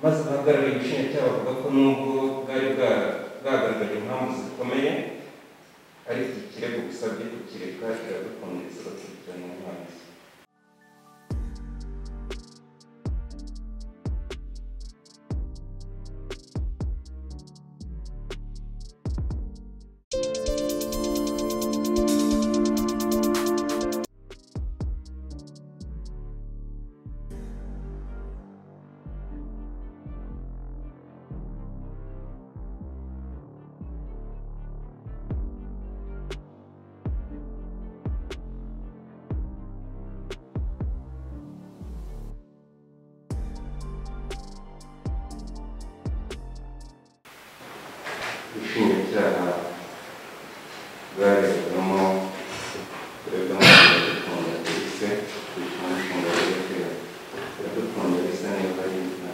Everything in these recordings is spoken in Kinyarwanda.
Maze abahagarariye ubushinjacyaha bavuga ko nubwo bwari bwagaragaje impamvu zikomeye, ariko iki kirego busabye kukireka Iradukunda Elsa agakurikiranwa hanze. Ubushinjacyaha bwaregwamo kuregwamo Iradukunda Elsa, umushinga werekera Iradukunda Elsa niba ari nta.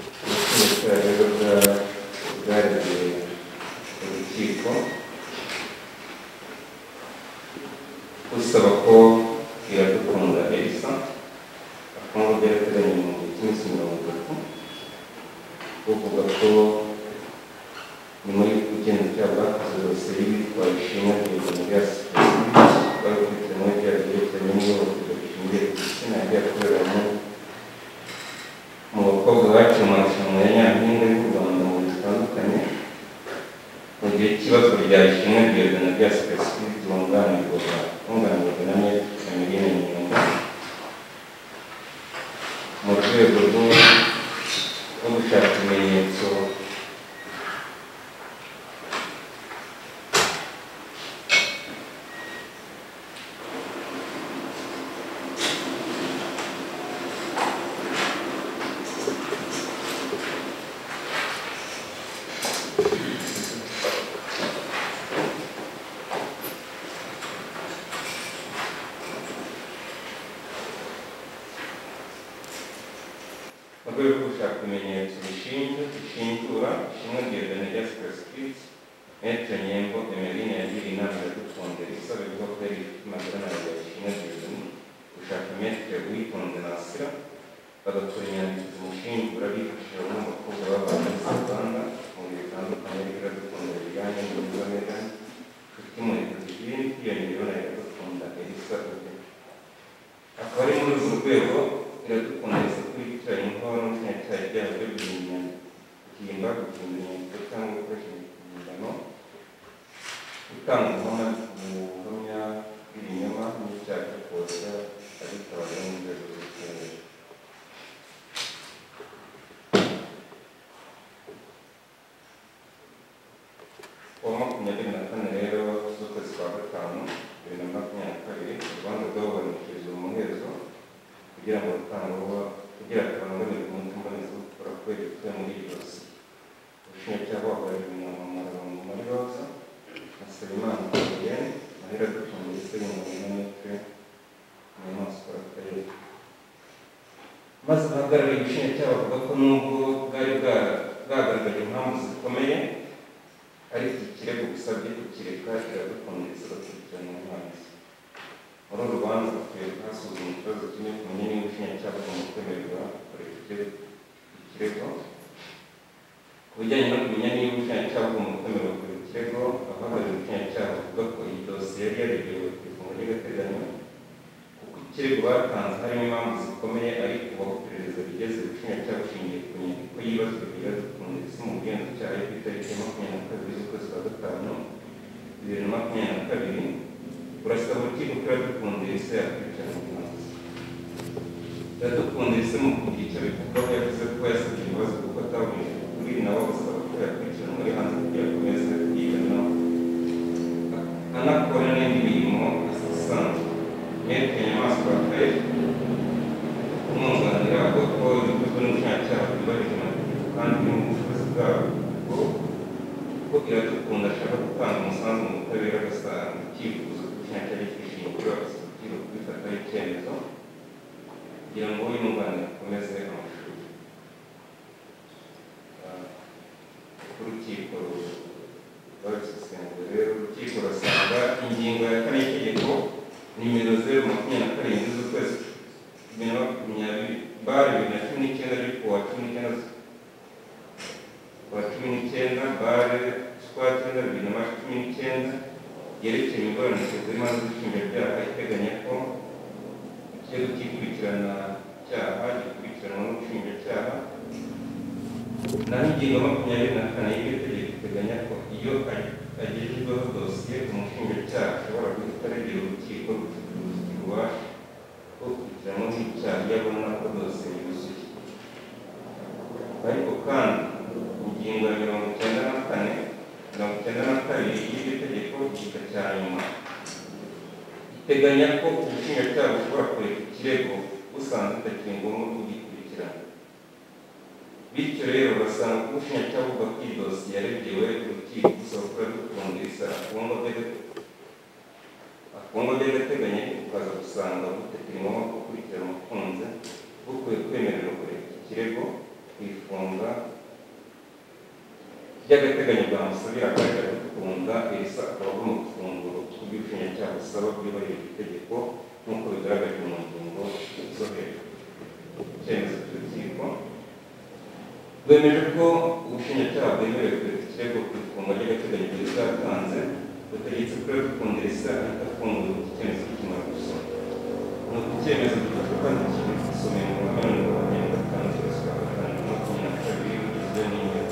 Ubushinjacyaha rero bwaregeye urukiko busaba ko Iradukunda Elsa afungwa by'agateganyo mu gihe cy'iminsi 30, buvuga ko nyuma y'uko ubugenzacyaha bwakoze dosiye y'uwitwa Ishimwe Dieudonné alias wari ukurikiranyweho ibyaha byerekeranye n'ihohoterwa rishingiye ku gitsina yagiye akoreramo mu bakobwa baciye mu marushanwa ya Nyampinga y'u Rwanda mu bihe bitandukanye, mu gihe cy'ibazwa rya Ishimwe Dieudonné alias Pacifique wunganirwaga na Me Emeline Nyundo, mu rwego rwo gushaka ibimenyetso mu rwego rwo gushaka ibimenyetso bishinjura Ishimwe Dieudonné alias Pacifique, Maître Nyembo Emeline yagiriye inama Iradukunda Elsa bivugwa ko yari inshuti magara na Ishimwe Dieudonné gushaka Maître Uwitonze Nasira, bagakora inyandiko zimushinjura bifashishije bamwe mu bakobwa babanye muri Uganda mu bihe bitandukanye, ariko Iradukunda Liliane, Munyuza Megan, Nshuti Muheto Divine, hiyongereyeho na Iradukunda Elsa ubwe. Akaba ari muri urwo rwego Iradukunda Elsa akurikiranyweho n'umushinjacyaha ibyaha byo guhimba, guhindura inyandiko cyangwa gukoresha impimbano, gutanga ubuhamya bw'ibinyoma n'icyaha cyo koshya abitabaza n'inzego z'ubutabera. Kuwa 24 rero z'ukwezi kwa 5 2022, urubanza rwaburanishirizwa mu muhezo kugira ngo kugira habangamirwe umuti mbonezabupfura kubera ibikubiye muri iyi dosiye. Ubushinjacyaha buhagarariwe na Mama Marie Rose na Nsabimana Julienne na Iradukunda Elsa yunganiwe na Maître Inyamaswa Raphael. Maze abahagarariye ubushinjacyaha bavuga ko nubwo bwari bwagaragaje impamvu zikomeye, ariko iki kirego busabye kukireka Iradukunda Elsa agakurikiranwa hanze. Muri uru rubanza bakwiye hasuzumwa ikibazo kimwe kumenya niba ubushinjacyaha bugomba kwemererwa kureka ikirego. Ku bijyanye no kumenya niba ubushinjacyaha bugomba kwemererwa kureka ikirego, abahagarariye ubushinjacyaha bavuga ko iyi dosiye yari yaregewe ku ifungwa ry'agateganyo, kuko ikirego batanze harimo impamvu zikomeye, ariko aho iperereza rigeze ubushinjacyaha bushingiye ku nyandiko y'ibazwa Iradukunda Elsa mu bugenzacyaha yo ku itariki ya 22 z'ukwezi kwa 5 2022, burasaba urukiko ko Iradukunda Elsa yakurikiranwa hanze. Iradukunda Elsa mu kugira icyo abivugaho yavuze ko yasabye imbabazi kuko atabonye ukuri, nawe abasaba ko yakurikiranwa ari hanze kugira ngo akomeze kwiga anakora n'indi mirimo isanzwe. Maître Nyamaswa Raphael umwunganira avuga ko ibikozwe n'ubushinjacyaha byubahirije amategeko kandi biri mu bushobozi bwabwo, ko Iradukunda ashaka gutanga umusanzu mu butabera agatanga icyifuzo cy'ubushinjacyaha gifite ishingiro, agasaba urukiko kubifataho icyemezo kugira ngo yunganire akomeze amashuri. Urukiko rwabisesenguye rero, urukiko rurasanga ingingo ya 4 y'itegeko nimero 027 z'ukwezi 2020 bare 2019 ariko kuwa 19 bare z'ukwa 9 2019 yerekeye imiburanishirize y'imanza z'inshinjabyaha iteganya ko ikirego cy'ikurikirana cyaha gikurikiranwa n'ubushinjacyaha. Naho ingingo 24 y'iryo tegeko iteganya ko iyo agejejweho dosiye umushinjacyaha ashobora guhita aregera urukiko rubifitiye ububasha bwo gukurikiranwaho icyaha iyo abona ko dosiye yuzuye. Ariko kandi ingingo ya 94 92 y'iryo tegeko igika cya nyuma iteganya ko ubushinjacyaha bushobora kureka ikirego busanzwe bitakiri ngombwa kugikurikirana. Bityo rero basanga ko ubushinjacyaha buvuga ko iyi dosiye yaregewe urukiko busaba ko Iradukunda Elsa afungwa by'agateganyo, ariko bukaza gusanga butakiri ngombwa gukurikirana umukunzi, bukwiye kwemererwa kureka iki kirego ku ifunga by'agateganyo bwamusabira akajya Iradukunda Elsa akaba agomba gufungura kubyo ubushinjacyaha busaba byubahirije itegeko nk'uko bigaragajwe mu ngingo zo hejuru. Icyemezo cy'urukiko rwemeje ko ubushinjacyaha bwemerewe kureka ikirego ku ifungwa ry'agateganyo gereza yatanze, butegetse ko Iradukunda Elsa ahita afungurwa iki cyemezo kikimara gusoma. Ni uko icyemezo gifashwe kandi kigasomeye mu ruhame nomero 25 z'ukwezi kwa 5 2022 bugizwe n'ingingo.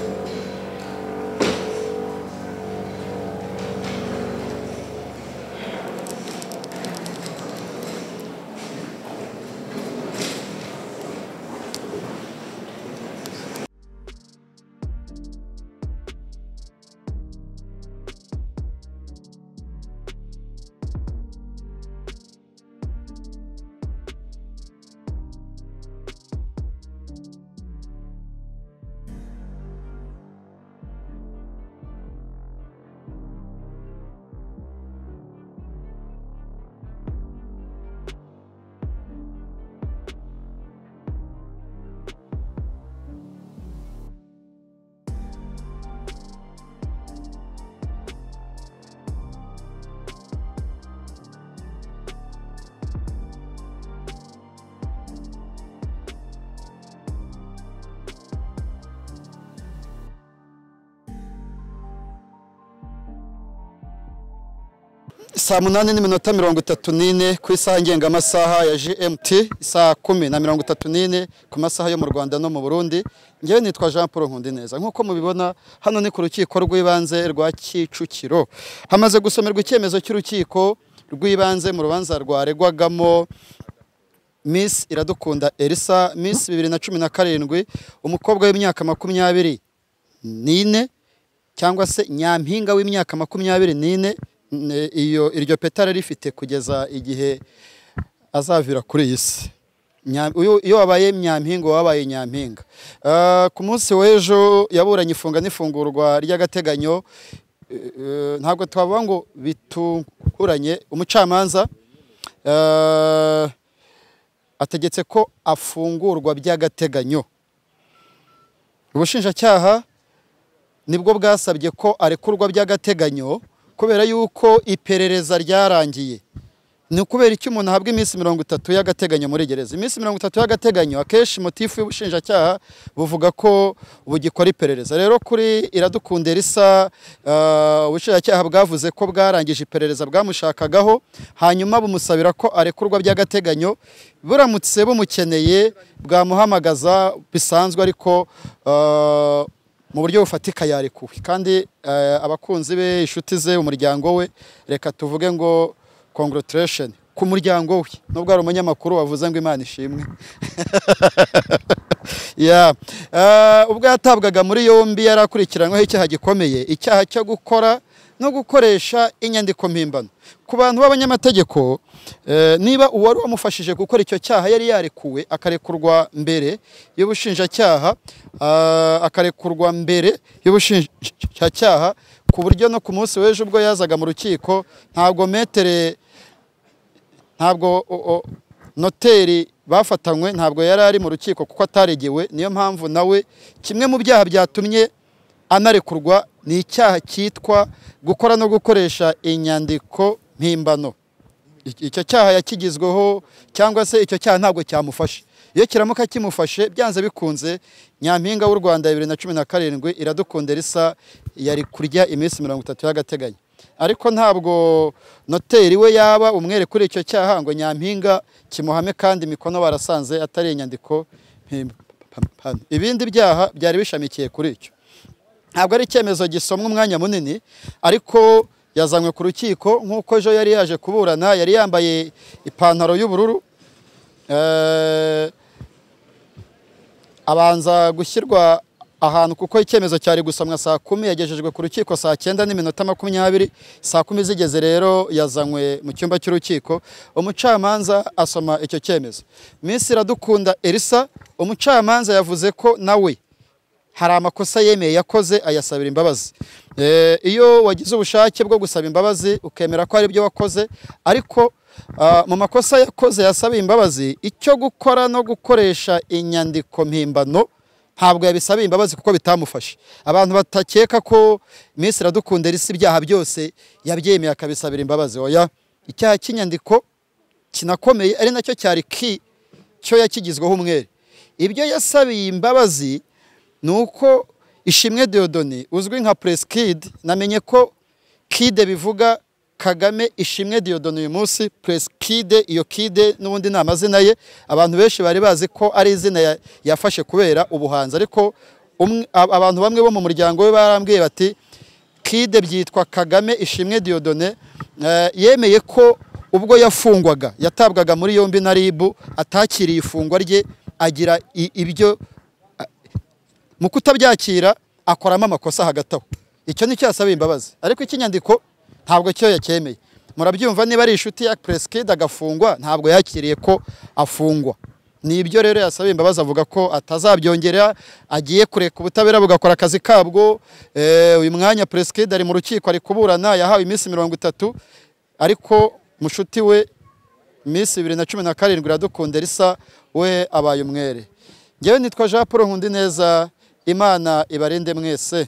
Saa 8:34 ku isaha ngengamasaha ya GMT, saa 10:34 ku masaha yo mu Rwanda no mu Burundi. Ngewe nitwa Jean Paul Nkundineza. Nkuko mubibona hano ni ku rukiko rw'ibanze rwa Kicukiro. Hamaze gusomerwa icyemezo cy'urukiko rw'ibanze mu rubanza rwaregwagamo Miss Iradukunda Elsa, Miss 2017, umukobwa w'imyaka 24 cyangwa se nyampinga w'imyaka 24. Iyo iryo peta rifite kugeza igihe azavira kuri iyi si. Iyo wabaye nyampinga wabaye nyampinga. Ku munsi w'ejo yaburanye ifunga n'ifungurwa ry'agateganyo, ntabwo twavuga ngo bitunguranye. Umucamanza ategetse ko afungurwa by'agateganyo. Ubushinjacyaha nibwo bwasabye ko arekurwa by'agateganyo kubera yuko iperereza ryarangiye. Ni ukubera icyo umuntu ahabwa iminsi 30 y'agateganyo muri gereza. Iminsi 30 y'agateganyo akenshi motifu y'ubushinjacyaha buvuga ko bugikora iperereza. Rero kuri Iradukunda Elsa, ubushinjacyaha bwavuze ko bwarangije iperereza bwamushakagaho, hanyuma bumusabira ko arekurwa by'agateganyo. Buramutse bumukeneye bwamuhamagaza bisanzwe, ariko mu buryo bufatika yarekuwe. Kandi abakunzi be, inshuti ze, umuryango we, reka tuvuge ngo congratulation ku muryango we, nubwo ari umunyamakuru wavuze ngo Imana ishimwe. Ubwo yatabwaga muri yombi yarakurikiranyweho icyaha gikomeye, icyaha cyo gukora no gukoresha inyandiko mpimbano. Ku bantu b'abanyamategeko, niba uwari wamufashije gukora icyo cyaha yari yarekuwe akarekurwa mbere y'ubushinjacyaha, akarekurwa mbere y'ubushinjacyaha, ku buryo no ku munsi w'ejo ubwo yazaga mu rukiko ntabwo metere, ntabwo noteri bafatanywe, ntabwo yari ari mu rukiko kuko ataregewe. Niyo mpamvu nawe kimwe mu byaha byatumye anarekurwa ni icyaha cyitwa gukora no gukoresha inyandiko mpimbano. Icyo cyaha yakigizweho, cyangwa se icyo cyaha ntabwo cyamufashe. Iyo kiramuka kimufashe byanze bikunze Nyampinga w'u Rwanda 2017 Iradukunda Elsa yari kurya iminsi 30 y'agateganyo. Ariko ntabwo noteri we yaba umwere kuri icyo cyaha ngo Nyampinga kimuhame, kandi imikono barasanze atari inyandiko mpimbano. Ibindi byaha byari bishamikiye kuri icyo. Ntabwo ari icyemezo gisomwa umwanya munini, ariko yazanywe ku rukiko nk'uko ejo yari yaje kuburana, yari yambaye ipantaro y'ubururu, abanza gushyirwa ahantu kuko icyemezo cyari gusomwa saa 10, yagejejwe ku rukiko saa 9:20, saa 10 zigeze rero yazanywe mu cyumba cy'urukiko, umucamanza asoma icyo cyemezo. Miss Iradukunda Elsa, umucamanza yavuze ko nawe hari amakosa yemeye yakoze ayasabira imbabazi. Iyo wagize ubushake bwo gusaba imbabazi ukemera ko ari byo wakoze, ariko mu makosa yakoze yasabiye imbabazi, icyo gukora no gukoresha inyandiko mpimbano ntabwo yabisabiye imbabazi kuko bitamufashe. Abantu batakeka ko Miss Iradukunda Elsa ibyaha byose yabyemeye akabisabira imbabazi, oya. Icyaha cy'inyandiko kinakomeye ari nacyo cyari ki cyo yakigizweho umwere. Ibyo yasabiye imbabazi nuko Ishimwe Dieudonné uzwi nka Press Kid, namenye ko Kid bivuga Kagame Ishimwe Dieudonné uyu munsi, Press Kid, iyo Kid n'ubundi ni amazina ye, abantu benshi bari bazi ko ari izina yafashe kubera ubuhanzi, ariko abantu bamwe bo mu muryango we barambwiye bati Kid byitwa Kagame Ishimwe Dieudonné. Yemeye ko ubwo yafungwaga yatabwaga muri yombi na RIB atakiriye ifungwa rye, agira ibyo mu kutabyakira akoramo amakosa hagati aho. Icyo nicyo yasabiye imbabazi, ariko ikinyandiko ntabwo cyo yacyemeye. Murabyumva, niba ari inshuti ya Press Kid agafungwa, ntabwo yakiriye ko afungwa. Nibyo rero yasabiye imbabazi, avuga ko atazabyongera, agiye kureka ubutabera bugakora akazi kabwo. Uyu mwanya Press Kid ari mu rukiko ari kuburana, yahawe iminsi 30, ariko mushuti we Miss 2017 Iradukunda Elsa we abaye umwere. Ngewe nitwa Jean Paul Nkundineza, Imana ibarinde mwese.